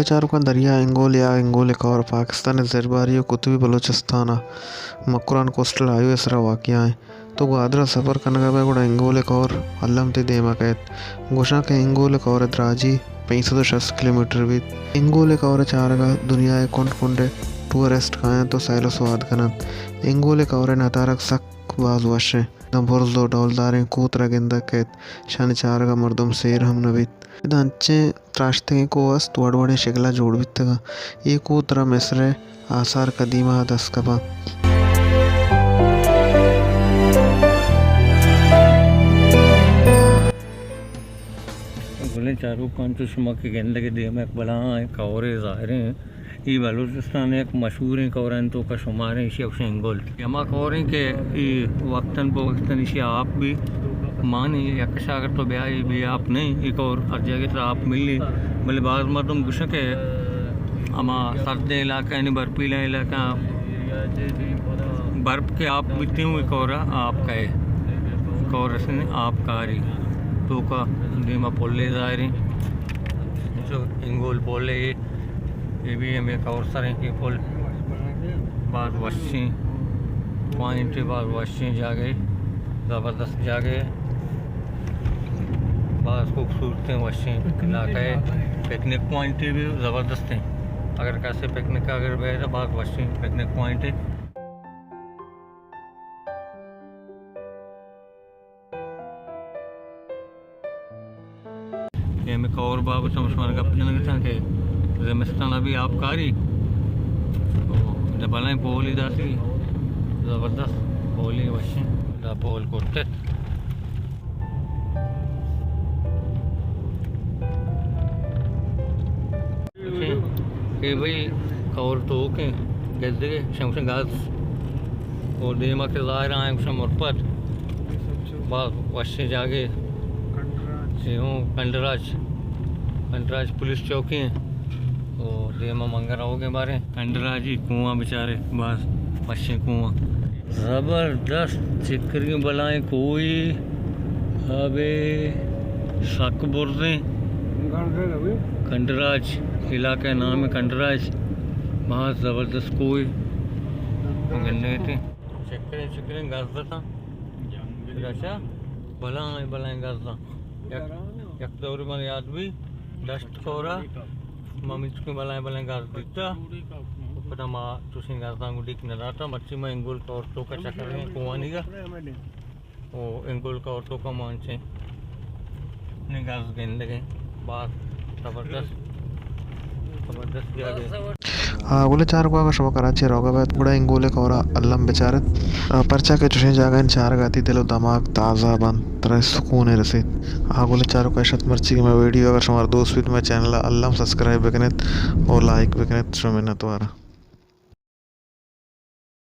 چاروکاں، دریا انگول یا انگول کور پاکستان ءِ زرباری ءُ قطبی بلوچستان ءِ مکران کوسٹل ہائی وے ءِ سرا واقع ایں۔ تو گوادر ءَ سفر کنگ ءَ بئے گڑا انگول کور الم تئی دیم ءَ کئیت۔ گوشاں کہ انگول کور ءِ دراجی پنچ سد ءُ شست کلومیٹر بیت۔ انگول کور ءِ چارگ ءَ دنیا ءِ کنڈ کنڈ ءِ ٹورسٹ کاینت ءُ سیل ءُ سواد کننت۔ انگول کور ءِ نتارگ سک باز وش ایں۔ داں برز ءُ ڈولداریں کوہ ترا گندگ کئیت، شانی چارگ ءَ مردم سیر ہم نہ بیت۔ ادا انچیں تراشتگیں کوہ است، وڑ وڑیں شکل ءَ جوڑ بیتگ اَنت۔ اے کوہ ترا مصر ءِ آثار قدیمہ ءَ دست کپاں۔ گلیں چاروکاں، چو شما کہ گندگ ءَ دیم ءَ یک بلاہیں کورے ظاہر ایں۔ اے بلوچستان ءِ یک مشہوریں کور اَنت، توکا شماریں، ایشی ءَ گوشاں انگول۔ اے ہما کور ایں کہ اے وقتاً پہ وقتاً ایشی ءَ آپ بی مانی، یک شاگر تو بیا، اے بے آپ نہ ایں، اے کور ہر جاگہ ترا آپ ملی، بلے باز مردم گوشاں کہ ہما سردیں علاقہ، یعنی برفیلیں علاقہ، برف کہ آپ بیتیں، اے کور ءَ آپ کئے، کور رسیں آپ کاری۔ توکا دیم ءَ پلے ظاہر ایں، چو انگول پلے۔ اے بی ہمے کور سریں کہ پل باز وشیں پوائنٹ، باز وشیں جاگہے، زبردست جاگہے، باز خوبصورتیں وشیں علاقہ ایں۔ پکنک پوائنٹ بی زبردست ایں، اگر کسے پکنک اگر بئے تو باز وشیں پکنک پوائنٹ ایں۔ کہ ہمے کور بابت ہم شمارا گپ جنگ اتاں کہ زمستان ءَ بی آپ کاری، او، داں بلائیں پولے داتی، زبردست پولے وشیں، دا پول کرتت۔ اے بھئی کور توک ایں، گندگ ءَ شمشن گاز، او دیما کہ ظاہر ایں شمشن مرپد، باز وشیں جاگہے۔ اے ہوں کنڈراج، کنڈراج پولیس چوکی ایں۔ او دیما منگر روگ ایں باریں۔ کنڈراجی کنواں بچارے، باز وشیں کنواں۔ زبردست چکرگیں بلائیں کوہے، آبے سک برزیں۔ کنڈراج، علاقہ نام کنڈراج، باز زبردست کوہے۔ گندے تھے۔ چکریں، چکریں گز دتاں۔ اچھا، بلائیں، بلائیں گز داں۔ یک، یک دور من یاد بی، دشت کورا، ما مچکیں بلائیں، بلائیں گز دیتا۔ پدا ما چوشیں گزاں گوں ڈیک نہ داتا، مرچی ما انگول کور توکا چکریں کوہانی گا۔ او انگول کور توکا مانچیں۔ نی گز گندگیں۔ باز زبردست۔ زبردست جاگہ۔ آ، گلیں چاروکاں، اگاں شما کراچی ءَ روگ ءَ بئیت، گڑا انگول کور ءَ الم بچار ات۔ آ، پرچا کہ چوشیں جاگہانی چارگ ءَ تئی دل ءُ دماغ تازہ بنت، ترا سکونے رسیت۔ آ، گلیں چاروکاں، اش ات مرچیگیں مئے ویڈیو۔ اگر شمارا دوست بیت، مئے چینل ءَ الم سبسکرائب بکن ات ءُ لائک بکن ات۔ شمئے منتوار آں۔